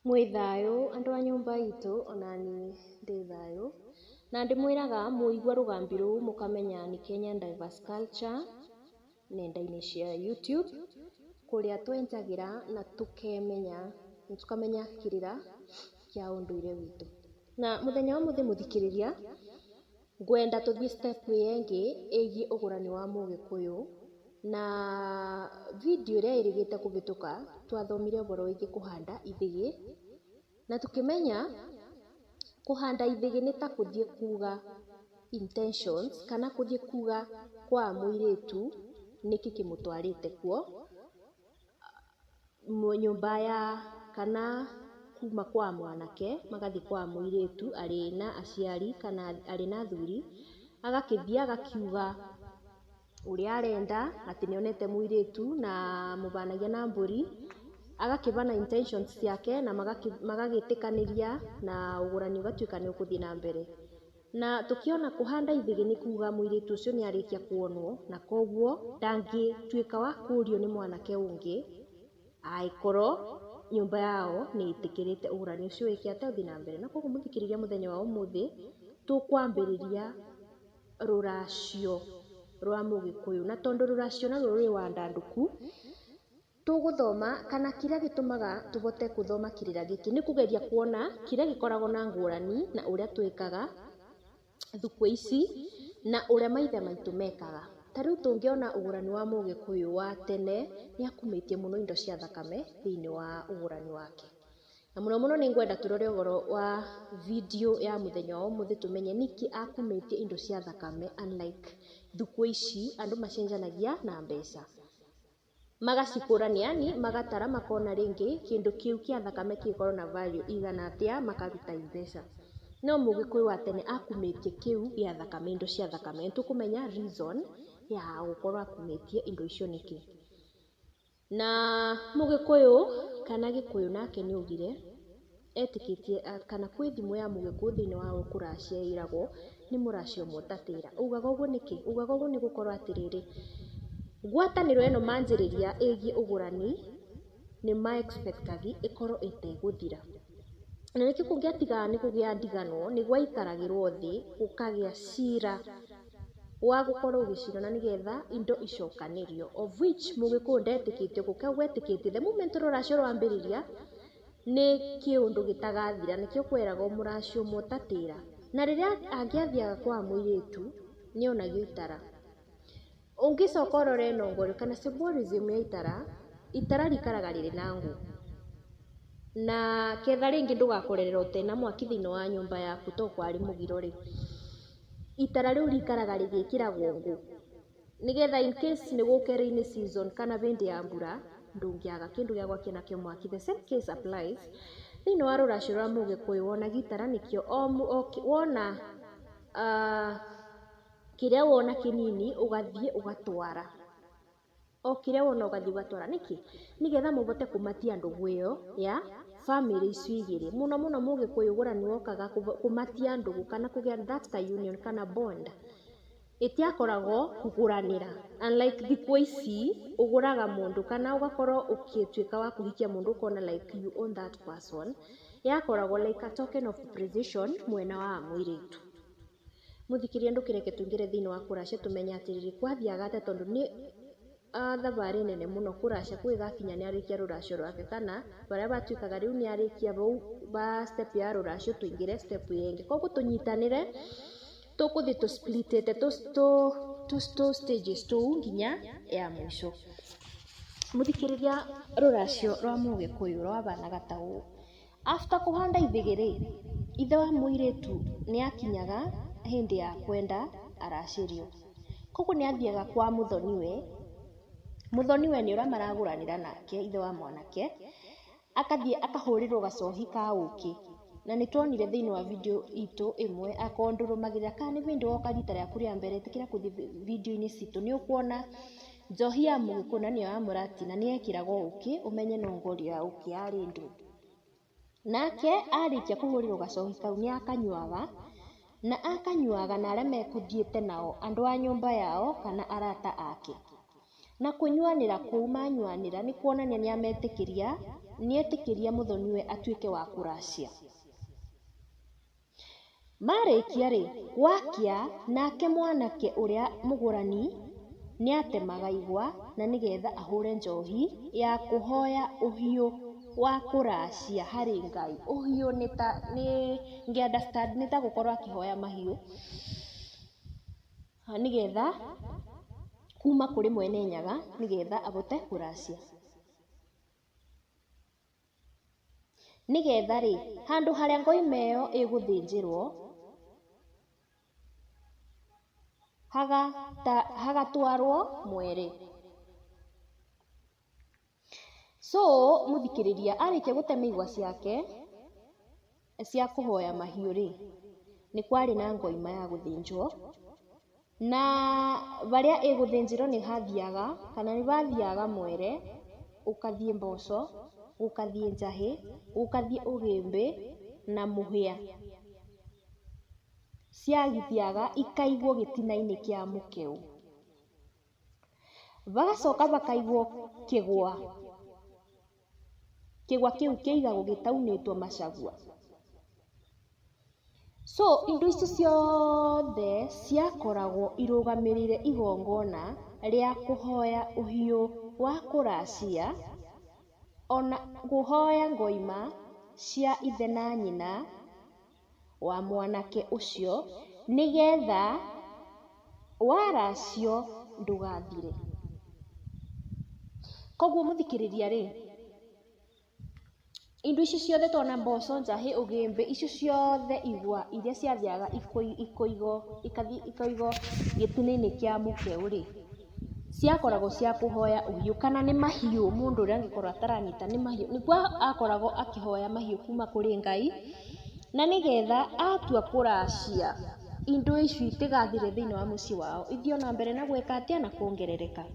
Mwĩ thayũ andũ a nyũmba itũ onaniĩ ndĩ thayũ, na ndĩmwĩraga mũigua rũgambi rũu mũkamenya nĩ Kenyan Diverse Culture nenda-inĩ cia YouTube, kũrĩa twenjagĩra na tũkemenya na tũkamenya kĩrĩra kĩa ũndũire witũ. Na mũthenya wa ũmũthĩ mũthikĩrĩria, ngwenda tũthiĩ step ĩyo ĩngĩ ĩgiĩ ũgũrani wa mũgĩkũyũ, na video ĩrĩa ĩrĩgĩte kũhĩtũka twathomire ũhoro wĩgiĩ kũhanda ithĩgĩ, na tũkĩmenya kũhanda ithĩgĩ nĩ ta kũthiĩ kuga intentions kana kũthiĩ kuga kwa mũirĩtu nĩkĩ kĩmũtwarĩte kuo, nyũmba ya kana kuma kwa mwanake magathiĩ kwa mũirĩtu arĩ na aciari kana arĩ na athuri, agakĩthiĩ agakiuga ũrĩa arenda, atĩ nĩonete mũirĩtu na mũbanagia na mbũri, agakĩbana intentions ciake na magagĩtĩkanĩria na ũgũrani ũgatuĩka nĩ ũgũthiĩ na mbere. Na tũkĩona kũhanda ithĩgĩ nĩ kuga mũirĩtu ũcio nĩ arĩkia kuonwo na koguo ndangĩtuĩka wa kũrio nĩ mwanake ũngĩ angĩkorwo nyũmba yao nĩ ĩtĩkĩrĩte ũgũrani ũcio wĩke atĩa ũthiĩ na mbere. Na koguo mũthikĩrĩria mũthenya wa ũmũthĩ tũkwambĩrĩria rũracio rwa mũgĩkũyũ, na tondũ rũracio naruo rwĩ wandandũku, tũgũthoma kana kĩrĩa gĩtũmaga tũhote gũthoma kĩrĩra gĩkĩ nĩ kũgeria kuona kĩrĩa gĩkoragwo na ngũrani na ũrĩa twĩkaga thukũ ici na ũrĩa maithe maitũ mekaga. Ta rĩu tũngĩona ũgũrani wa mũgĩkũyũ wa tene nĩ akumĩtie mũno indo cia thakame thĩinĩ wa ũgũrani wake. Na mũno mũno nĩ ngwenda tũrore ũhoro wa video ya mũthenya wa ũmũthĩ tũmenye nĩkĩ akumĩtie indo cia thakame unlike thukũ ici andũ macenjanagia na mbeca. Magacikũrania yani magatara makona rĩngĩ kĩndũ kĩu kĩa thakame kĩngĩkorwo na value igana atĩa makaruta i mbeca. No mũgĩkũyũ wa tene akumĩtie kĩu gĩa thakame, indo cia thakame. Nĩ tũkũmenya reason ya gũkorwo akumĩtie indo icio nĩkĩ. Na mũgĩkũyũ kana gĩkũyũ nake nĩ augire etĩkĩtie kana kwĩ thimũ ya mũgĩkũyũ thĩinĩ wa kũracia ĩragwo nĩ mũracio mũtatĩra. Ugaga ũguo nĩkĩ? Ugaga ũguo nĩ gũkorwo atĩrĩrĩ, ngwatanĩro ĩno manjĩrĩria ĩgiĩ ũgũrani nĩ ma expect agi ĩkorwo ĩtegũthira. Na nĩkĩo kũngĩatigaga nĩ kũgĩa ndigano nĩ gwaikaragĩrwo thĩ gũkagĩa cira wa gũkorwo ũgĩcirana nĩgetha indo icokanĩrio, of which mũgĩkũyũ ndetĩkĩtie ũguo, koguo etĩkĩtie the moment rũracio rwambĩrĩria nĩ kĩũndũ gĩtagathira, nĩkĩo kweragwo mũracio mũtatĩra. Na rĩrĩa angĩathiaga kwa mũirĩtu nĩonagio itara. Ũngĩcoka ũrore nongorio kana symbolism ya itara, itara rĩikaraga rĩrĩ na ngũ, na ketha rĩngĩ ndũgakorerera ũtena mwaki thĩinĩ wa nyũmba yaku to kwarĩ mũgiro rĩ, itara rĩu rĩikaraga rĩgĩkĩragwo ngũ nĩgetha in case nĩ gũke rainy season kana hĩndĩ ya mbura ndũngĩaga kĩndũ gĩa gwakia nakĩo mwaki. The same case applies thĩinĩ wa rũracio rwa mũgĩkũyũ, wona gĩtara nĩkĩo wona kĩrĩa wona kĩnini ũgathiĩ ũgatwara, o kĩrĩa wona ũgathiĩ ũgatwara. Nĩkĩ? Nĩgetha mũhote kũmatia ndũgũ ĩyo ya bamĩrĩ icio igĩrĩ. Mũno mũno mũgĩkũyũ ũgũrani wokaga kũmatia ndũgũ kana kũgĩa that ka union kana bond. Ĩtiakoragwo kũgũranĩra unlike thikũ ici ũgũraga mũndũ kana ũgakorwo ũgĩtuĩka wa kũhikia mũndũ ũkona like you own that person. Yakoragwo like a token of appreciation mwena wa mũirĩtu. Mũthikĩrĩria ndũkĩreke tũingĩre thĩinĩ wa kũracia tũmenye atĩrĩrĩ kwathiaga atĩa tondũ nĩ thabarĩ nene mũno kũracia kũgĩgakinya nĩ arĩkia rũracio rwake kana barĩa batuĩkaga rĩu nĩ arĩkia bau ba step ya rũracio tũingĩre step ĩyo ĩngĩ. Koguo tũnyitanĩre tũkũthiĩ tũ split ĩte tũ stages tũu nginya ya mũico. Mũthikĩrĩria rũracio rwa mũgĩkũyũ rwabanaga ta ũũ, after kũhanda ithĩgĩ rĩ, ithe wa mũirĩtu nĩ akinyaga hĩndĩ ya kwenda aracĩrio. Koguo nĩ athiaga kwa mũthoniwe, mũthoniwe nĩ ũrĩa maragũranĩra nake ithe wa mwanake, akathiĩ akahũrĩrwo gacohi ka ũkĩ. Na nĩ tuonire thĩinĩ wa video itũ ĩmwe akorwo ndũrũmagĩrĩra kana nĩ hĩndĩ woka rita rĩaku rĩa mbere ĩtĩkĩra kũthiĩ video-inĩ citũ nĩ ũkuona njohi ya mũgĩkũyũ na nĩyo ya mũratina nĩ yekĩragwo ũkĩ ũmenye no ngorio ya ũkĩ yarĩ ndũ. Nake arĩkia kũhũrĩrwo gacohi kau nĩ akanyuaga na akanyuaga na arĩa mekũthiĩte nao andũ a nyũmba yao kana arata ake. Na kũnyuanĩra kũu manyuanĩra nĩ kuonania nĩ ametĩkĩria nĩetĩkĩria mũthoniwe atuĩke wa kũracia. Marĩkia rĩ, gwakĩa nake mwanake ũrĩa mũgũrani nĩatemaga igwa na nĩgetha ahũre njohi ya kũhoya ũhiũ wa kũracia harĩ Ngai. Ũhiũ nĩ ta, nĩ ngĩ understand nĩ ta gũkorwo akĩhoya mahiũ nĩgetha kuma kũrĩ mwene Nyaga nĩgetha ahote kũracia. Nĩgetha rĩ, handũ harĩa ngoima ĩyo ĩgũthĩnjĩrwo hagatwarwo mwere. So mũthikĩrĩria arĩkia gũtema igwa ciake cia kũhoya mahiũ rĩ, nĩ kwarĩ na ngoima ya gũthĩnjwo, na harĩa ĩgũthĩnjĩrwo nĩ hathiaga kana nĩ bathiaga mwere, ũkathiĩ mboco, gũkathiĩ njahĩ, gũkathiĩ ũgĩmbĩ na mũhĩa. Ciathiaga ikaigwo gĩtina-inĩ kĩa mũkeu. Bagacoka bakaigwo kĩgwa. Kĩgwa kĩu kĩigagwo gĩtaunĩtwo macagua. So indo icio ciothe ciakoragwo irũgamĩrĩire igongona rĩa kũhoya ũhiũ wa kũracia, ona kũhoya ngoima cia ithe na nyina wa mwanake ũcio, nĩgetha waracio ndũgathire. Koguo mũthikĩrĩria rĩ, indo icio ciothe twana mboco, njahĩ, ũgĩmbĩ, icio ciothe igwa iria ciathiaga ikoigwo ikathiĩ ikoigwo gĩtina-inĩ kĩa mũkeu rĩ, ciakoragwo cia kũhoya ũhiũ kana nĩ mahiũ mũndũ ũrĩa angĩkorwo ataranyita nĩ mahiũ, nĩguo akoragwo akĩhoya mahiũ kuma kũrĩ Ngai, na nĩgetha atua kũracia indo icio itigathire thĩinĩ wa mũciĩ wao, ithiĩ ona mbere na gwĩka atĩa na kuongerereka.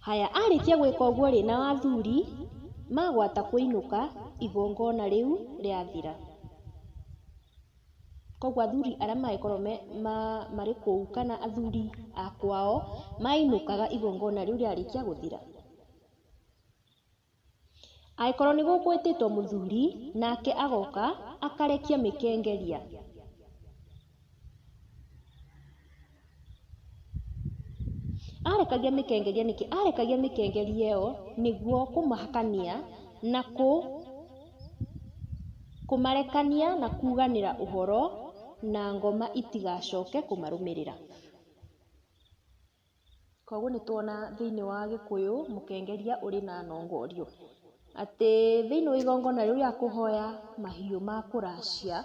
Haya, arĩkia gwĩka ũguo rĩ, nao athuri magwata kũinũka igongona rĩu rĩathira. Koguo athuri arĩa magĩkorwo marĩ kũu kana athuri a kwao mainũkaga igongona rĩu rĩarĩkia gũthira. Angĩkorwo nĩ gũgwĩtĩtwo mũthuri, nake agoka akarekia mĩkengeria. Arekagia mĩkengeria nĩkĩ? Arekagia mĩkengeria ĩyo nĩguo kũmahakania na kũmarekania na kuganĩra ũhoro na ngoma itigacoke kũmarũmĩrĩra. Koguo nĩ tuona thĩinĩ wa Gĩkũyũ mũkengeria ũrĩ na nongorio. Atĩ thĩinĩ wa igongona rĩu rĩa kũhoya mahiũ ma kũracia,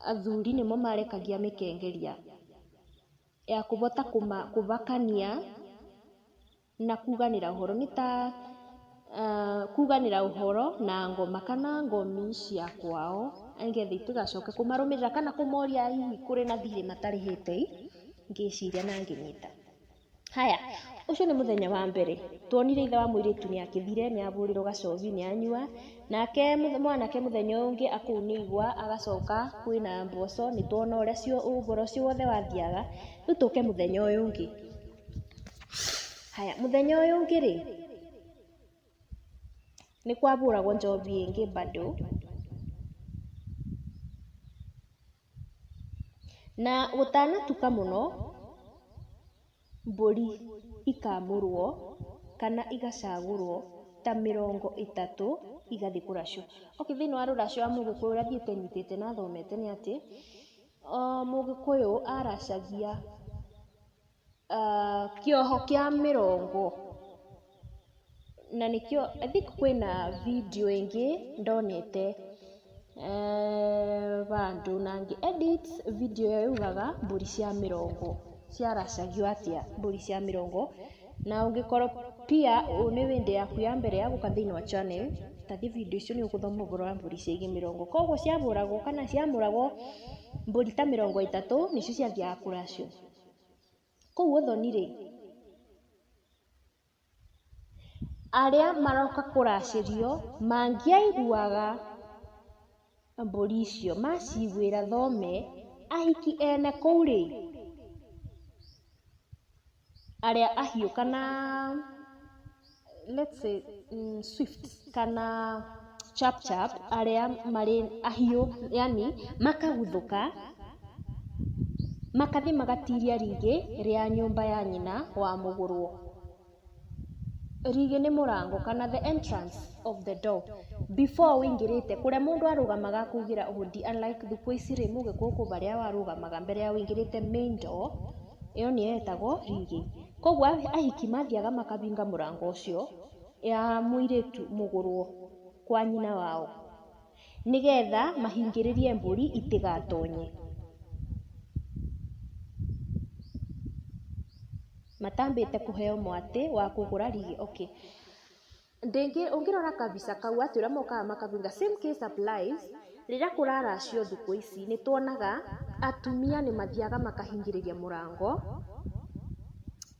athuri nĩmo marekagia mĩkengeria ya kũhota kũbakania na kuganĩra ũhoro. Nĩ ta kuganĩra ũhoro na ngoma kana ngomi cia kwao nĩgetha itigacoke kũmarũmĩrĩra kana kũmoria hihi kũrĩ na thirĩ matarĩhĩte, ngĩciria na ngĩnyita. Haya, ũcio nĩ mũthenya wa mbere. Tuonire ithe wa mũirĩtu nĩ akĩthire, nĩ ahũrĩrwo gacobi, nĩ anyua. Nake mwanake mũthenya ũyũ ũngĩ akũu nĩ igwa, agacoka kwĩna mboco, nĩ tuona ũrĩa ũhoro ũcio wothe wathiaga. Rĩu tũke mũthenya ũyũ ũngĩ. Haya, mũthenya ũyũ ũngĩ rĩ, nĩ kwahũragwo njobi ĩngĩ bado. Na gũtanatuka mũno, mbũri ikamũrwo kana igacagũrwo ta mĩrongo ĩtatũ igathiĩ kũracio. Okay, thĩinĩ wa rũracio wa mũgĩkũyũ ũrĩa thiĩte nyitĩte na thomete nĩ atĩ, mũgĩkũyũ aracagia kĩoho kĩa mĩrongo, na nĩkĩo I think kwĩna video ĩngĩ ndonete bandũ na ngĩ edit video ĩyo yugaga mbũri cia mĩrongo ciaracagio atĩa, mbũri cia mĩrongo. Na ũngĩkorwo pia nĩ hĩndĩ yaku ya mbere ya gũka thĩinĩ wa channel, ta thiĩ video icio nĩ ũgũthoma ũhoro wa mbũri ciĩgiĩ mĩrongo. Koguo ciahũragwo kana ciamũragwo mbũri ta mĩrongo ĩtatũ nĩcio ciathiaga kũracio. Kũu ũthoni rĩ, arĩa maroka kũracĩrio mangĩaiguaga mbũri icio maciguĩra thome, ahiki ene kũu rĩ, arĩa ahiũ kana let's say swift kana chap chap arĩa marĩ ahiũ, yani makaguthũka makathiĩ magatiria rigĩ rĩa nyũmba ya nyina wa mũgũrwo. Rigĩ nĩ mũrango kana the entrance of the door before wĩingĩrĩte kũrĩa mũndũ arũgamaga akaugĩra ũhũndi, unlike thikũ ici rĩ, mũgĩkũyũ kwĩ harĩa warũgamaga mbere ya wĩingĩrĩte main door, ĩyo nĩyo ĩtagwo rigĩ. Koguo ahiki mathiaga makabinga mũrango ũcio ya mũirĩtu mũgũrwo kwa nyina wao, nĩgetha mahingĩrĩrie mbũri itigatonye. Matambĩte kũheo mwatĩ wa kũgũra rigĩ. Okay. Ndĩngĩ ũngĩrora kabica kau atĩ ũrĩa mokaga makabinga, same case applies rĩrĩa kũraracio thikũ ici nĩ tuonaga atumia nĩ mathiaga makahingĩrĩria mũrango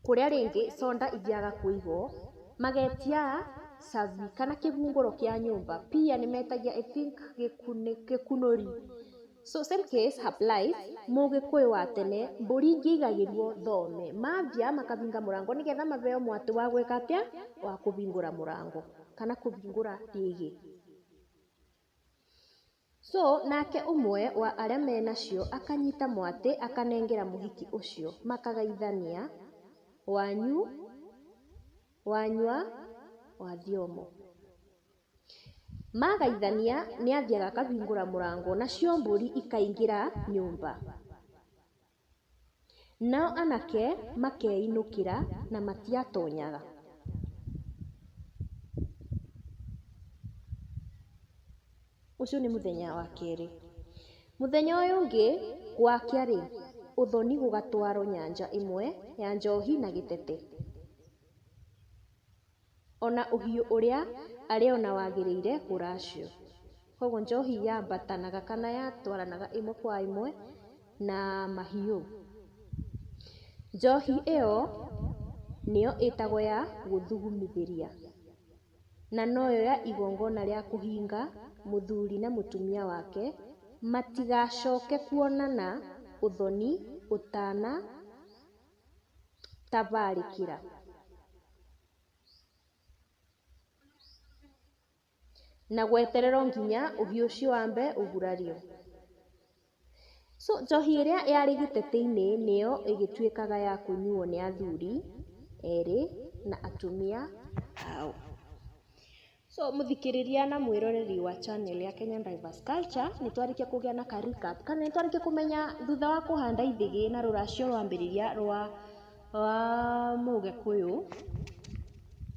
kũrĩa rĩngĩ conda ithiaga kũigwo, magetia cabi kana kĩbungũro kĩa nyũmba, pia nĩ metagia I think gĩkunũri. So same case applies mũgĩkũyũ wa tene mbũri ingĩigagĩrwo thome, mathiaga makabinga mũrango nĩgetha mabeo mwatĩ wa gwĩka atĩa, wa kũbingũra mũrango kana kũbingũra rĩgĩ. So nake ũmwe wa arĩa menacio akanyita mwatĩ akanengera mũhiki ũcio, makagaithania wanyu wanyua wathiomo. Magaithania nĩ athiaga akabingũra mũrango nacio mbũri ikaingĩra nyũmba. Nao anake makeinũkĩra na matiatonyaga. Ũcio nĩ mũthenya wa kerĩ. Mũthenya ũyũ ũngĩ gwakĩa rĩ, ũthoni gũgatwarwo nyanja ĩmwe ya njohi na gĩtete. Ona ũhiũ ũrĩa arĩona wagĩrĩire kũracio. Koguo njohi yambatanaga kana yatwaranaga ĩmwe kwa ĩmwe na mahiũ. Njohi ĩyo nĩyo ĩtagwo ya gũthugumithĩria, na noyo ya igongona rĩa kũhinga mũthuri na mũtumia wake matigacoke kuonana ũthoni ũtanatabarĩkĩra. Na gwetererwo nginya ũhiũ ũcio wambe ũgurario. So njohi ĩrĩa yarĩ gĩtete-inĩ nĩyo ĩgĩtuĩkaga ya kũnyuo nĩ athuri erĩ na atumia ao. So mũthikĩrĩria na mwĩroreri wa channel ya Kenyan Diverse Culture, nĩ twarĩkia kũgĩa na ka recap kana nĩ twarĩkia kũmenya thutha wa kũhanda ithĩgĩ na rũracio rwambĩrĩria rwa wa mũgĩkũyũ,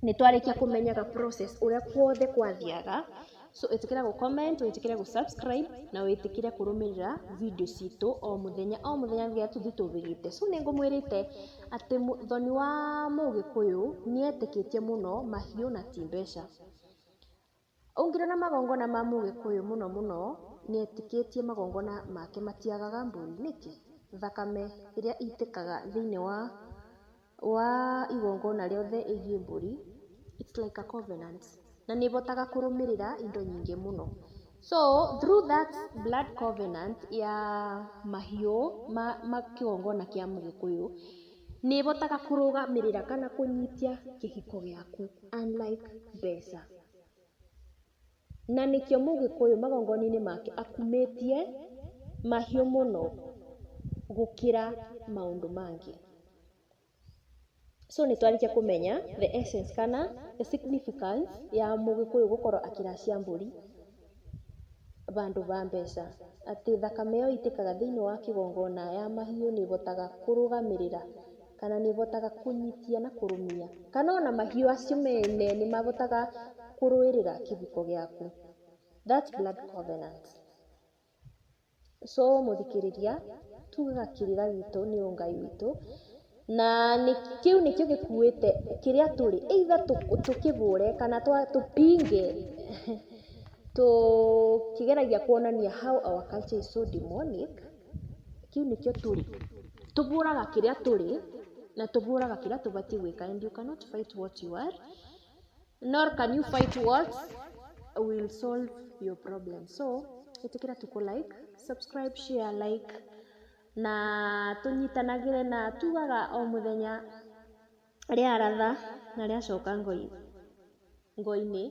nĩ twarĩkia kũmenya ga process ũrĩa kuothe kwathiaga. So ĩtĩkĩra gũ comment, wĩtĩkĩre gũ subscribe na wĩtĩkĩre kũrũmĩrĩra video citũ o mũthenya o mũthenya nĩgetha tũthiĩ tũbĩgĩte. So nĩ ngũmwĩrĩte atĩ mũthoni wa mũgĩkũyũ nĩ etĩkĩtie mũno mahiũ na ti mbeca. Ũngĩrora magongona ma mũgĩkũyũ mũno mũno nĩ etĩkĩtie magongona make matiagaga mbũri. Nĩkĩ? Thakame ĩrĩa ĩitĩkaga thĩinĩ wa igongona rĩothe ĩgiĩ mbũri, it's like a covenant. Na nĩ ĩbotaga kũrũmĩrĩra indo nyingĩ mũno. So through that blood covenant ya mahiũ ma kĩgongona kĩa mũgĩkũyũ, nĩ ĩbotaga kũrũgamĩrĩra kana kũnyitia kĩhiko gĩaku unlike mbeca. Na nĩkĩo mũgĩkũyũ magongona-inĩ make akumĩtie mahiũ mũno gũkĩra maũndũ mangĩ. So nĩ twarĩkia kũmenya the essence kana the significance ya mũgĩkũyũ gũkorwo akĩracia mbũri bandũ ba mbeca. Atĩ thakame ĩyo ĩitĩkaga thĩinĩ wa kĩgongona ya mahiũ nĩ ĩbotaga kũrũgamĩrĩra kana nĩ ĩbotaga kũnyitia na kũrũmia kana ona mahiũ acio mene nĩ mabotaga kũrũĩrĩra kĩhiko gĩaku. That's blood covenant. So mũthikĩrĩria, tugaga kĩrĩra gitũ nĩ ũngai witũ na kĩu nĩkĩo gĩkuĩte kĩrĩa tũrĩ, either tũkĩbũre kana tũpinge tũkĩgeragia kuonania how our culture is so demonic, kĩu nĩkĩo tũrĩ. Tũbũraga kĩrĩa tũrĩ na tũbũraga kĩrĩa tũbatiĩ gwĩka, and you cannot fight what you are, nor can you fight what will solve your problem. So ĩtĩkĩra tukũ like, subscribe, share, like na tũnyitanagĩre na tugaga o mũthenya rĩaratha na rĩacoka ngoi. Ngo-inĩ.